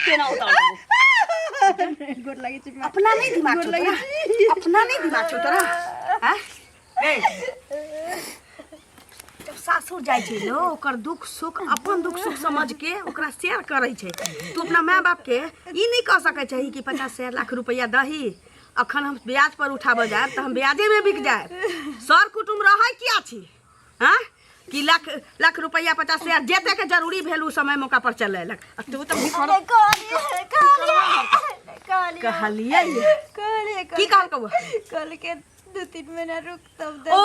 तेना उतार देबो। गोर लागै छी अपना नहीं दिमाग छौ तोरा, अपना नहीं दिमाग छौ तोरा। हाँ ए, जब सासुर जाइ छै लोग, ओकर दुख सुख अपन दुख सुख समझ के ओकरा शेयर करै छै। तू अपना माय बाप के ई नहीं कह सकै छही कि 50 लाख रुपया दही, अखन हम ब्याज पर उठाबऽ जायब तऽ हम ब्याजे में बिक जायब। सर कुटुम्ब रहै किया छी? हाँ कि लाख लाख रुपया 50,000 जेते के जरूरी भेल उ समय मौका पर चलेलक, आ तू तऽ भिखारी। कहलिए, कहलियै। कहलिए। की कहलकौ? कहलकै 2-3 महीना रुक तब दे। ओ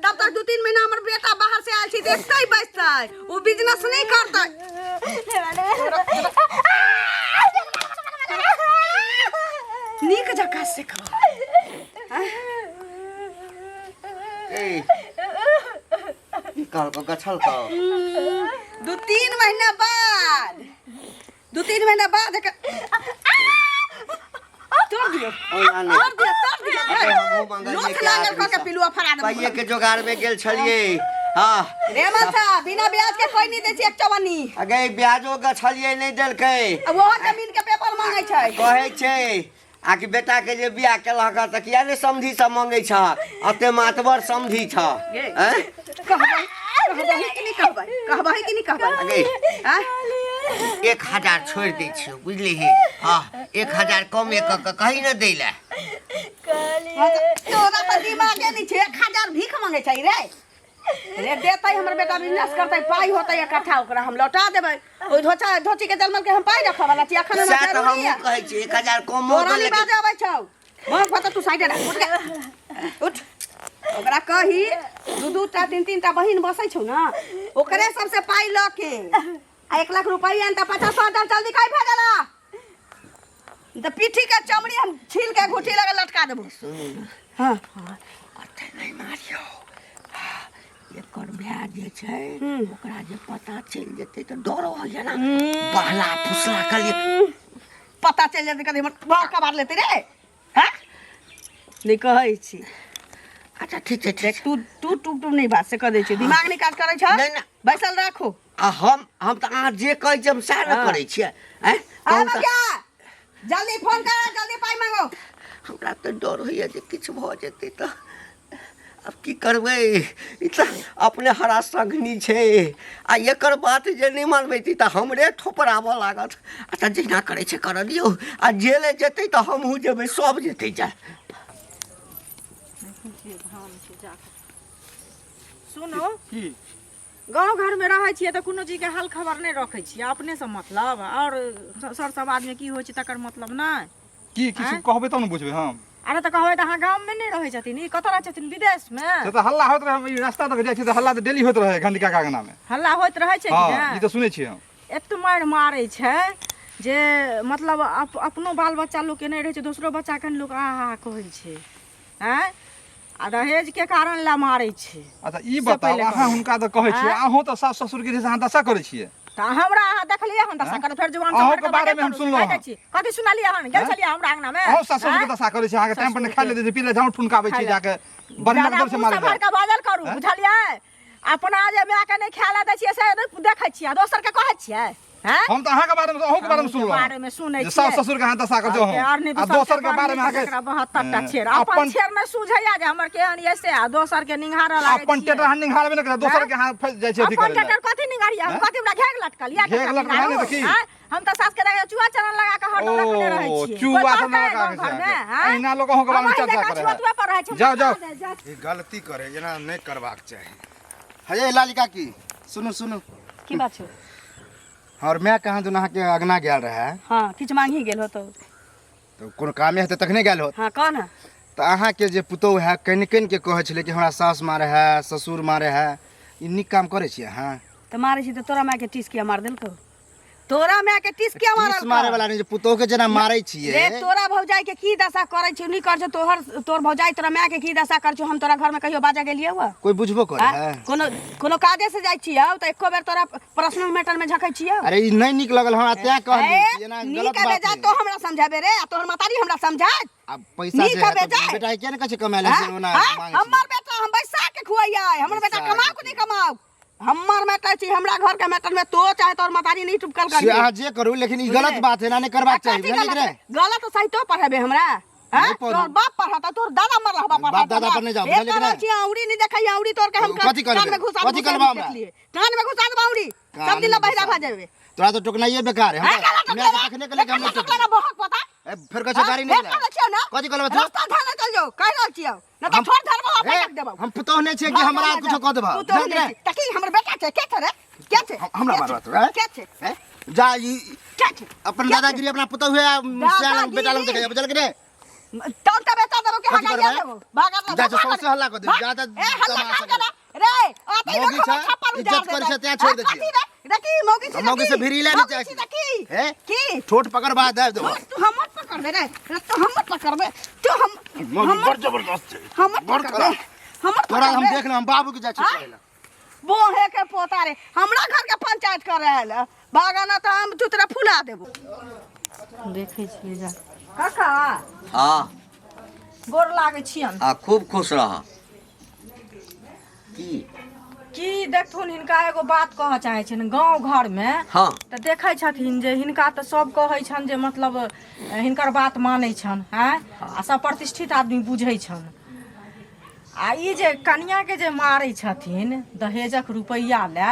तब तक 2-3 महीना हमर बेटा बाहर से आयल छी तऽ एतै बैसतै, ओ बिजनेस नहि करतै। नीक जकाँ सिखबा। ए, की कहलकौ गछलकौ? 2-3 महीना बाद, 2-3 महीना बाद तोड़ दियौ। ओना नहि। तोड़ दियौ, तोड़ दियौ। अरे हमहूँ मंगलियै लोथ के लागल आदमी कऽ के सब। पिलुआ फड़ा देबौ। पाइये के जोगाड़ में गेल छलियै। हाँ। रे मनसा, बिना ब्याज के कोई नहीं दै छै एक चवन्नी। अगे ब्याजो गछलियै नहि देलकै। आ ओहो जमीन के पेपर मांगै छै। कहै छै आ कि बेटा के जे बियाह केलहक तऽ किया ने समधी सब मंगै छह, अते मातबर समधी छह। गे। आँय? कहबै, कहबै कि नहि कहबै? कहबै कि नहि कहबै? अगे। आँय? 1000 छोड़ि दै छियौ, बुझलिही? हँ, 1000 कमे कऽ कऽ कही ने दै लए। हँ तऽ तोरा तऽ दिमागे नहि छै, 1000 भीख मांगै छै रे। रे देतै हमर बेटा बिजनेस करतै, पाइ होतै इकट्ठा, ओकरा हम लौटा देबै। ओहि धोचा धोची के जलमल के हम पाइ रखऽ वाला छी अखन हमरा सएह तऽ जरूरी हमहूँ है। कहै छी 1000 कमो तोरा दऽ नहि लेकिन बाजऽ अबै छौ। बस बता, तू साइडे रह, उठ गे, उठ। ओकरा कही दू दू टा तीन तीन टा बहिन बसै छौ ने, ओकरे सबसे पाइ लऽ के आ 1 लाख रुपैआ तऽ 50,000 जल्दी कहि भेजला तऽ पीठी के चमड़ी हम छील के घुटी लगे लटका देबो। सुनू ने। हाँ। अते नहि मारियौ, एकर भाय जे छै ओकरा जे पता चलि जेतै तऽ डर होइए ने, बहला फुसला के लिए। पता चलि जेतै कभी हमर बाप कबार लेतै रे। हाँ नहि कहै छी। अच्छा ठीक छै, ठीक देख, तू तू टूप टूप नहि बात से कह दै छी, दिमाग नहि काज करै छ। नहि, नहि। बैसल राखो। आ हम तऽ अहाँ जे कहै छी हम सएह ने हाँ। करै छियै। आँय? आ कहू तऽ। भैया, जल्दी फोन कर, जल्दी पाइ मांगो। हमरा तऽ डर होइए जे किछु भऽ जेतै तऽ आब की करबै। ई तऽ अपने हरा संगनी छै आ एकर बात जे नहि मानबै तऽ हमरे ठोपराबऽ लागत। अच्छा जहिना करै छै करऽ दियौ, आ जेले जेतै तऽ हमहूँ जेबै, सब जेतै। जा सुनू की गाँव घरमे रहै छियै तऽ कोनो चीजके हाल खबर नहि रखै छियै, अपनेसँ मतलब आओर सर समाजमे की होइ छै तकर मतलब नहि। की किछु आँय? कहबै तब ने बुझबै हम। अरे तऽ कहबै तऽ अहाँ गाममे नहि रहै छथिन, ई कतऽ रहै छथिन? विदेशमे। से तऽ हल्ला होइत रहै, ई रास्ता तक जाइ छियै तऽ हल्ला तऽ डेली होइत रहै घंटी काका अंगनामे। हल्ला होइत रहै छै कि हँ, नहि? ई तऽ सुनै छियै हम। एते मारि मारै छै जे मतलब अपनो बाल बच्चा लोकके नहि रहै छै, दोसरो बच्चाके लोक आ हा कहै छै। आँय, आ दहेजके कारण लए मारै छै। अच्छा ई से बताउ, पहिले अहाँ कहू। हुनका तऽ कहै छियै, आँय? अहूँ तऽ सास ससुर के जे छै अहाँ दशा करै छियै। तऽ हमरा अहाँ देखलियै हन दशा आँय? करैत? फेर जुबान अहूँके सम्हारि कऽ बारेमे बाजल हम करू, सुनलहुँ कहै हन। छी। कथी सुनलियै हन? गेल आँय? छलियै हमरा अंगनामे? अहूँ सास ससुरके आँय? दशा करै छियै, अहाँके टाइम पर नहि खाय लए दै छै, पी लए झाँट ठुनकाबै छियै खाय लए। जाके, बढ़िआँ जादा एकदम से मुँह मारै सम्हारि कऽ बाजल करू, आँय? बुझलियै? अपना जे मायके नहि खाय लए दै छियै से नहि देखै छियै, दोसरके कहै छियै। हैं? हम तऽ अहाँके बारेमे, अहूँके बारेमे अहूँके सुनलहुँ हन। बारेमे सुनै जे सास छियै। ससुरके अहाँ दशा करै छियै आओर नहि आ दोसरके दोसरके बारेमे बारेमे अहाँके एकरा 72टा छेड़। अपन अपन छेड़ नहि सुझैया जे हमर केहन ये से, आ दोसरके निंघारऽ लागै अपन छियै। टेटर अहाँ निंघारबे नहि करै, दोसरके अहाँ फँसि जाइ छियै अथी अपन करै लए। टेटर कथी निंघारियै हम? हैं? कथी हमरा घेघ लटकल ये? घेघ टेटर लटकल है नहि तऽ की? निंघारू? हैं? हम तऽ सासके देखै चुआ चरण लगा कऽ हरदम रखने रहै ओ छियै। चुआ कोइ चरण कहतै लगा गाँव के छै घरमे, अहाँके। हैं? अहिना लोक अहूँके बारेमे हम चर्चा अहीं जकाँ करै चुआ है। तुआ पर रहै छी, हम जाउ, जाउ। कहाँ जाउ। ई गलती करे, एना नहि करबाक चाही। हे लाली काकी, सुनू सुनू। की बात छौ? हमर माय कहाँ दुन अहाँके अगना गेल रहे। हाँ, किछु मांगी गेल होतौ। तऽ कोनो कामे हेतै तखने गेल होत। हाँ, कह ना। तऽ अहाँके जे पुतोहु है कनि कनि के कहै छलै कि हमरा सास मारे है, ससुर मारे है, ई नीक काम करै छियै अहाँ? तऽ मारै छी तऽ तोरा मायके टीस किया मार देलकौ? तोरा माय के टीस किया मारल? टीस मारे वाला नहीं, जे पुतोह के जेना मारै छियै। रे तोरा भौजाई के की दशा करै छियौ, नी कर छौ तोहर, तोर भौजाई तोरा माय के की दशा कर छौ? हम तोरा घर में कहियो बाजा गेलियौ हँ? कोई बुझबो करे आँ? है? कोनो कोनो काजे से जाइ छियौ तऽ एको बेर तोरा पर्सनल मैटर में झकै छियौ? अरे ई नहीं नीक लगल हमरा, तैं कहली ए, कि एना नीक गलत अबे बात जा है। तो हमरा समझाबे रे, आ तोहर महतारी हमरा समझात? अब पैसा नीक जे है अबे तऽ जाय। बेटा के किया ने कहै छै कमाय ले, आँ? से ओना आँ? मांगै छै। हमर बेटा हम बैसा के खुआइयै, हमर बेटा बैसा कमाउ के कि नहि कमाउ? हमर मैटर छी, हमरा घर के मैटर में तो चाहे तोर मतारी नहीं टुपकल से कर। अहाँ जे करू, लेकिन ई गलत बात है ना, नहीं करबाक चाही, कथी बुझलियै कि गलत नहि? है? गलत सही तो पढ़ेबे हमरा, हैं? नहीं पढ़ू। तोर बाप पढ़ता, तोर दादा मर रहबा पढ़ता। बाप दादा पर नहीं जाओ, एक बुझलियै कि तरह नहि? छी औरी नहीं देखै, औरी तोर के हम कथी करबै? कान में घुसा कथी घुसा करबा हमरा? देखलियै। कान में घुसा देबा औरी, कान सब दिन में बहिरा घुसा भऽ जेबे। तोरा तो टोकनाइए बेकार है। हैं, गलत हमरा टोकला तखने के लेके हम गलत नहीं टोकला बहक पता। ए, फेर कहै छै गाड़ी नहीं फेर कहै छियौ ना? कथी कहलबा तू? रास्ता धाने चल जाओ, कहि रहल छियौ। ना तऽ हम- छोड़ धरबो, ए, अपन रख देबौ। हम पुतोह नहि छियै कि हमरा कुछो कह देबह, पुतोह बुझलियै नहि कि छै। तऽ की हमर बेटा छै? के छै रे? के छै? हमरा के मारबा छै? तू, हैं? के छै? हैं? जा ई के छै? अपन के छै? दादागिरी अपना पुतोह हुए सियान बेटा लग देखै, बुझल कि नहि? तोर के बेटा देबो कि कथी हगा करबै? देबो? भागल जा, जा, सौंसे हल्ला कऽ देब। जा, जा, ए हल्ला तमाशा कर करा रे, आते मौगी लोग छै, छप्पर इज्जत उजाड़ करै छै, देतै। तें छोड़ि दै हाँ, छियै। कथी रे? रे की मौगी छै? मौगी से भिड़ी लै नहि मौगी चाहै छै छी। की? हे? की ठोट पकड़बा दे देबो। तू हमर पकड़बे रे? रे तू हमर पकड़बे? तू हम मौगी हमर बड़ जबरदस्त छै। हमर बड़ पकड़बे? कड़ा। हमर तोरा हम पकड़बे? देख लेब, हम बाबू के जाइ छी हाँ? कहै लए। बोहे के पोता रे, हमरा घर के पंचायत कर रहल है। भागा ना तऽ हम तू तोरा फुला देबो। देखै छियै जा काका। हाँ। गोर लागै छियनि। आ खूब खुश रह। की की देखथुन, हिनका एगो बात कहऽ चाहै छियनि। गाँव घरमे तऽ देखै छथिन जे हिनका तऽ सब कहै छनि जे मतलब हिनकर बात मानै छनि, आँय, आ सब प्रतिष्ठित आदमी बुझै छनि। आ ई जे कनियाके जे मारै छथिन दहेजक रुपैआ लए,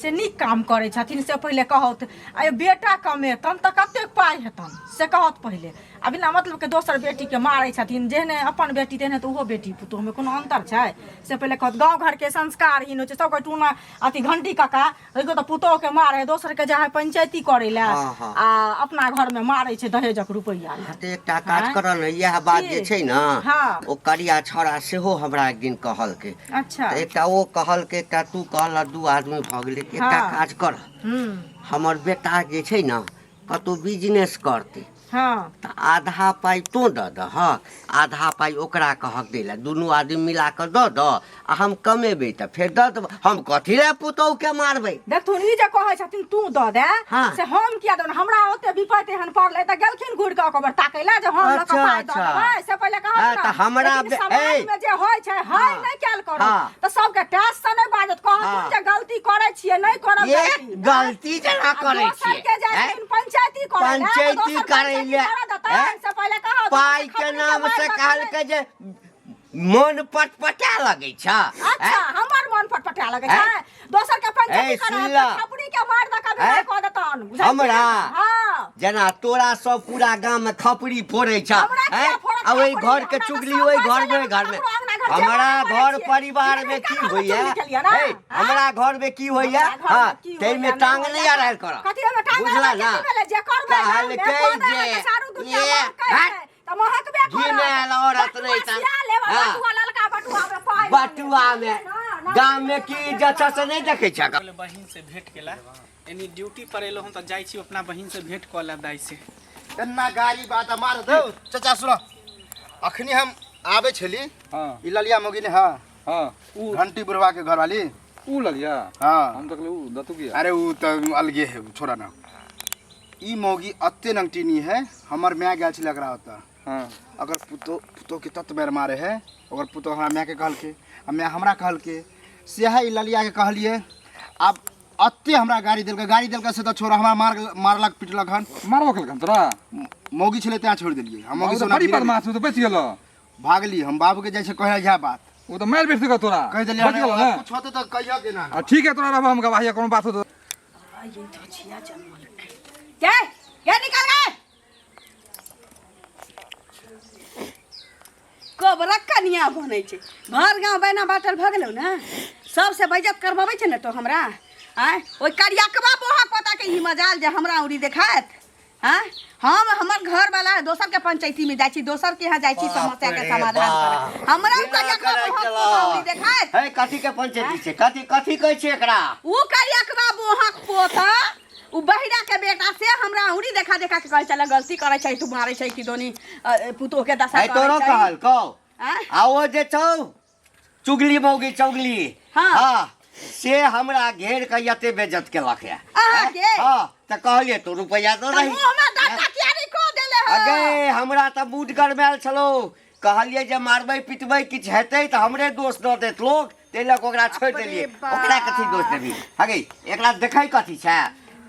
से नीक काम करै छथिन से पहिले कहौत। आ बेटा कमेतन तऽ कतेक पाइ हेतन से कहौत पहिले। आ बिना मतलबके दोसर बेटीके मारै छथिन, जेहने अपन बेटी तेहने तऽ ओहो बेटी पुतोहमे कोनो अन्तर छै से पहिले कहत। गाँव घरके संस्कारहीन होइ छै सबके। टूना अथी घंटी काका एगो तऽ पुतोहके मारै है, दोसरके जाइ है पंचायती करै लए, हँ, हँ। आ अपना घरमे मारै छै दहेजक रुपैआ लए। हँ, तऽ एकटा काज आँय? करऽ ने, इएह बात जे की? छै ने, ओ करिया छौड़ा सेहो हमरा एक दिन कहलकै। तऽ एकटा ओ कहलकै, एकटा तू कहलह, दू आदमी भऽ गेलै। एकटा काज कर, हमर बेटा जे छै ने कतहु बिजनेस करतै, तऽ आधा पाइ तोँ दऽ दहक, आधा पाइ ओकरा कहक दै लए। दुनू आदमी मिला कऽ दऽ दऽ, आ हम कमेबै तऽ फेर दऽ देबै। हम कथी लए पुतोहुके मारबै? देखथुन, ई जे कहै छथिन तू दऽ दे, से हम किया देबनि? हमरा ओते विपत्ति एहन पड़लै तऽ गेलखिन घुरि कऽ ओकर ताकै लए जे हम लऽ कऽ अच्छा, पाइ दऽ अच्छा। देबै से पहिले कहत हँ, ने। तऽ हमरा लेकिन बे- समाजमे ए। जे होइ छै है, नहि कयल करू, तऽ सबके टैक्स से नहि बाजत। कहथुन जे गलती करै छियै, नहि करब ये गलती। गलती जेना आ करै दोसर छियै के जाइ हैं? छथिन पंचायती करै लए, तऽ पंचायती दोसर करै पंचायती लए, करऽ देतनि, हैं? से पहिले कहत। पाइ के खपरी के नाम मारि से कऽ कहलकै जे मन पटपटा लगै छ। अच्छा, हमर मन पटपटा लगै हैं? छै? दोसर के पंचायती ए, करत सुन तऽ ल। खपरी के मारि दऽ कऽ हैं? विदा कऽ देतन, बुझलियै? हमरा? हँ। जेना तोरा सब पूरा गाम में खपरी फोड़ै छ, हमरा किया हैं? फोड़त आ ओहि खपरी? घर के हमरा तऽ चुगली सब ओहि पैसा घर में लऽ घर में ककरो अंगना घर जेबो हमरा नहि करै घर छियै। परिवार ई में की हिनका घरमे होइया? चुगली केलियै ने? हे, हैं? हमरा घर में की होइया? हमरा घरमे हाँ, की ताहिमे होइया, नहि टांग नहि होइया? अड़ायल कर। कथी ओहिमे टांग बुझला अड़ायल ना? के की भेलै? जे करबै गाममे, कहलकै करबै जे तऽ चारू दुनिया ये, महकै हट। छै, तऽ महकबे करत। घिनायल औरत बटुआ नहि तऽ- सिया लेब, आ बटुआ ललका बटुआमे पाइ बटुआ में ना, ना, गाम में की इज्जत छै से नहि देखै छ? पहिले बहिन से भेंट केला। एनी ड्यूटी पर एलो हूँ तऽ जाइ छी अपना बहिन से भेंट कऽ लेब दाइ से। एना गाली बात मार दौ। चाचा सुनो, अखनी हम आबै छली, ई ललिया मोगी ने, हाँ, उ घंटी बुढ़वा के घरवाली। उ ललिया? हाँ। हम तकले उ दतु किया। अरे उ तऽ अलगे है, छोड़ा ना। ई मौगी अत्ते नंगटीनी है, हमर माय गेल छलै एकरा ओतऽ। अगर पुतो पुतो के तत बेर मारे है, ओकर पुतो हमरा मायके कहलकै आ माय हमरा कहलकै, सएह ई ललियाके कहलियै। आब अत्ते हमरा गाड़ी देलकै, गाड़ी देलकै से तऽ छोड़ा, हमरा मार मारलक पिटलक हन। मारबो केलकन तोरा? मौगी छलै तेँ छोड़ि देलियै हम। मौगी ओ तऽ से बड़ी बदमाश, तू तऽ बचि गेलो। भागली हम। बाबूके जाइ छै कहै इएह बात। ओ तऽ मारि बेसी तोरा। कहि देलियै। बचि गेलो ने? कुछ होतै तऽ कहियो के ना। आ ठीक है, तोरा रहबो हम गवाही, कोनो बात होतो। के के निकल गए कोबरा कनिया बनै छै। घर गाँव बैना बाटल भऽ गेलौ ने, सबसे बेइज्जत करबाबै छै ने तो हमरा। आँय, ओहि करियकबा बोहक पता के ई मजाल जे हमरा उरी देखायत? आँय, हम हमर घर वाला दोसर के पंचायती में जाइ छी, दोसर के यहाँ जाइ छी समस्या के रे समाधान बाप। करे, हमरा उ केना करियकबा करै बोहक छलह? पोता उरी देखायत? हे, कथी के पंचायती छै? कथी कथी कहै छै एकरा? उ करियकबा बोहक पोता, उ बहिरा के बेटा से हमरा उरी देखा देखा के कहै छलै गलती करै छै तू, मारै छै कि दोनी पुतोह के दशा है करै तोरो छै। कहलकौ? आँय? आ ओ जे छौ चुगली मौगी चुगली, हाँ, से हमरा घेर के एते बेज्जत केलक है अहाँके? हाँ, तऽ कहलियै तो रुपैआ दऽ तऽ दही। मुँहमे डाटा किया नहि कऽ देले हँ? अगे हमरा तऽ बूट गरमायल छलौ, कहलियै जे मारबै पिटबै किछु हेतै तऽ हमरे दोष दऽ देत लोक। ताहि लऽ कऽ ओकरा छोड़ि देलियै। ओकरा कथी दोष देबही हगे? एकरा देखै कथी छै?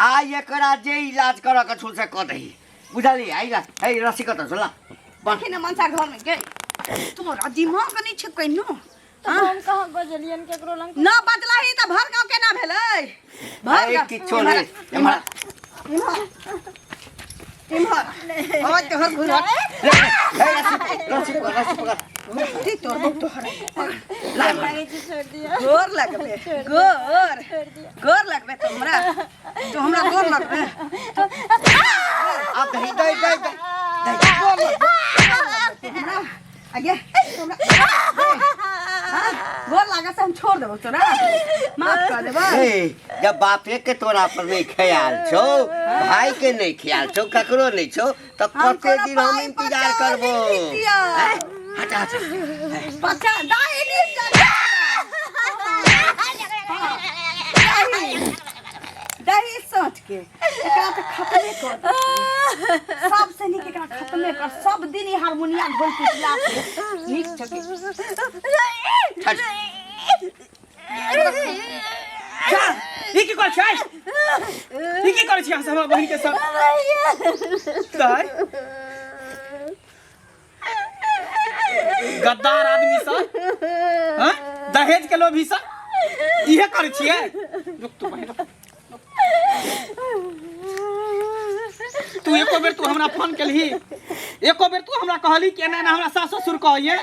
आइ एकरा जे इलाज करऽ के छौ से कऽ दही, बुझलियै? आइ हे रस्सी कतऽ छौ? ला। देखी ने मनसा घर में गई, तोरा दिमाग नहीं छै कहिनो। तऽ हम कहाँ बजलियन केकरो लग? न बदलाही तऽ भर गाँव केना भेलै? भर अरे गाँव। किछो नहि, एम्हर इम्हर इम्हर ओ तोहर घुर। हे रस्सी रस्सी पकड़, रस्सी पकड़। ती तोर बहुत तोहर लागै छै, छोड़ दिअ। गोर लगबे, गोर गोर लगबे तोहरा, तो हमरा गोर लगबे। आब दही दही दही दही। गोर लगबे हमरा आगे हमरा? हाँ, गोर लागत से हम छोड़ देबो तोरा, माफ कर देबो। हे, जब बापे के तोरा पर नहीं ख्याल छौ, भाई के नहीं ख्याल छौ, ककरो नहीं छौ, तऽ हम कते कोनो दिन हम पाइ इंतजार पचा करबो? नहीं दितियै। हैं? हटा हटा। पचा दाहिनी दही दही सोच के एकरा तऽ खतमे कर दे। सबसे नीक एकरा खतमे कर। सब दिन ई हारमोनिया ढोल पिटला से नीक छै कि हट। ई की करै छै? ई की करै छी अहाँ सब हमरा बहिन के सब दाइ? गद्दार आदमी सब, हाँ? दहेज के लोभी सब इहे करै छियै। रुक तू बहिन, रुक। तू एको बेर तू हमरा फोन केलही? एको बेर तू हमरा कहली कि एना एना हमरा सास ससुर कहैये?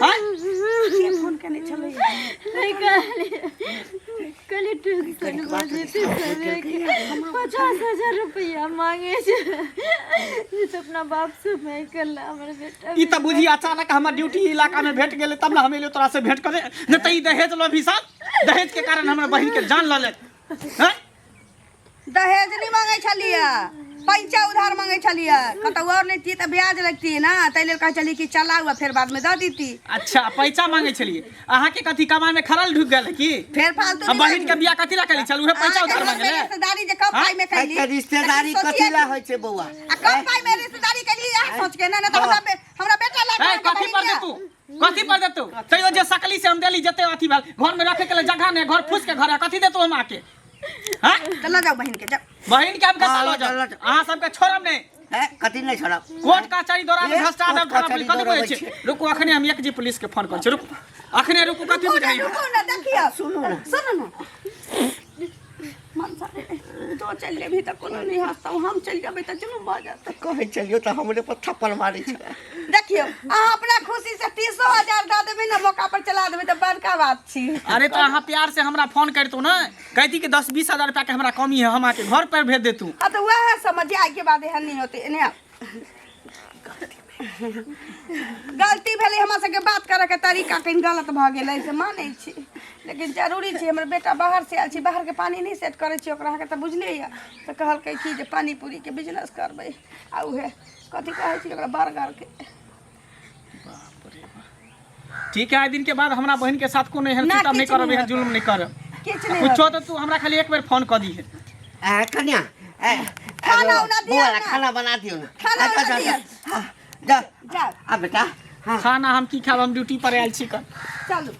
हाँ? के फोन केने छलै? नहीं कहली, कहली टेंशन भऽ जेतै सबके। 50,000 रुपैआ मांगे छै जे तऽ अपना बाप से मांगि कऽ ला हमर बेटा। ई तऽ बुझी अचानक हमर ड्यूटी इलाका में भेट गेलै तब ने हम एलियो तोरा से भेंट करे, नहीं तऽ ई दहेज लोभी सब दहेज के कारण हमरा बहिन के जान लऽ लेत। हैं? दहेज नहीं मांगे छलियै, पैसा उधार मांगे छलियै। कतौ और लेतियै तऽ ब्याज लगतियै ना, ताहि लेल कहै छलियै कि चलाउ आ फेर बाद में दऽ दीती। अच्छा, पैसा मांगे छलियै। अहाँके कथी कमाई में खरल ढुक गेल की? फेर फालतू हम नहीं बहिन के बाजू। बियाह कथी ला केली छल? उहे पैसा अहाँके उधार घर मांगे में ले? रिश्तेदारी जे कम हाँ? पाई में कैली, एते रिश्तेदारी तखन कथी सोचिए ला होइ छै बौआ? आ कम पाई में रिश्तेदारी कैली इएह सोच के ना, ना तऽ हमरा हमरा बेटा ला ए, कथी पर देतू? कथी पर देतू? तैयो जे सकली से हम देली, जते अथी भेल। घर में रखे के लिए जगह नहीं, घर फूस के घर है, कथी देतू हम आके? हाँ? तऽ लऽ जाउ बहिन के, जाउ। बहिन के हम कतऽ हाँ, लऽ लऽ जाउ? जाउ, लऽ जाउ। अहाँ सबके छोड़ब नहि। हे, कथी नहि छोड़ब? कोर्ट कचहरी दौड़ा ए, भ्रष्टाचार कोर्ट थाना कचहरी पुलिस कथी दौड़ाबै बुझै छियै। छै? रुकू, अखने हम एक जी पुलिस के फोन करै छी। रुकू अखने, रुकू। कथी बुझाइए? रुकू ना, देखियौ। सुनू ने। सुनू ने मनसा रे, तो चलि जेबही तऽ कोनो नहि हँसतौ, हम चलि जेबै तऽ जुलुम भऽ जेतै। कहै छलियौ तऽ हमरे पर थप्पड़ मारै छलै। देखियौ, अहाँ अपना खुशी से 30,000 दऽ देबै ने, मौका पर चला देबै तऽ बड़का बात छी। अरे तो अहाँ प्यार से हमरा फोन करतू ने, कहती कि 10-20 हजार रुपया के हमरा कमी है, हम अहाँके घर पर भेज देतू। हाँ तऽ वएह समझिए, आइ के बाद एहन नहि होतै। एने आउ। गलती भेलै, हमरा सबके बात करऽके तरीका कनि गलत भऽ गेलै से मानै छी, लेकिन जरूरी छै। हमर बेटा बाहर से आयल छै, बाहरके पानी नहि सेट करै छै ओकरा, अहाँके तऽ बुझले यऽ। तऽ कहलकै कि जे पानी पूरीके बिजनेस करबै आ उहे कथी कहै छै ओकरा, बर्गरके। ठीक है, आइ दिन के बाद हमरा बहिन के साथ कोनो एहन ना, सितम नहीं किछु करब, नहि एहन जुल्म नहीं करब। किछु नहि। कुछो तऽ तू हमरा खाली एक बेर फोन कऽ दिहे। ए, कन्या, ए, खाना उना दियौ बौआ ला ना। खाना बना दियौ ने। खाना जा, उना जा, दियौ। जा, हाँ, जा। जाउ। आ बेटा, हाँ। खाना हम की खाब? हम ड्यूटी पर आयल छी कऽ। चलू।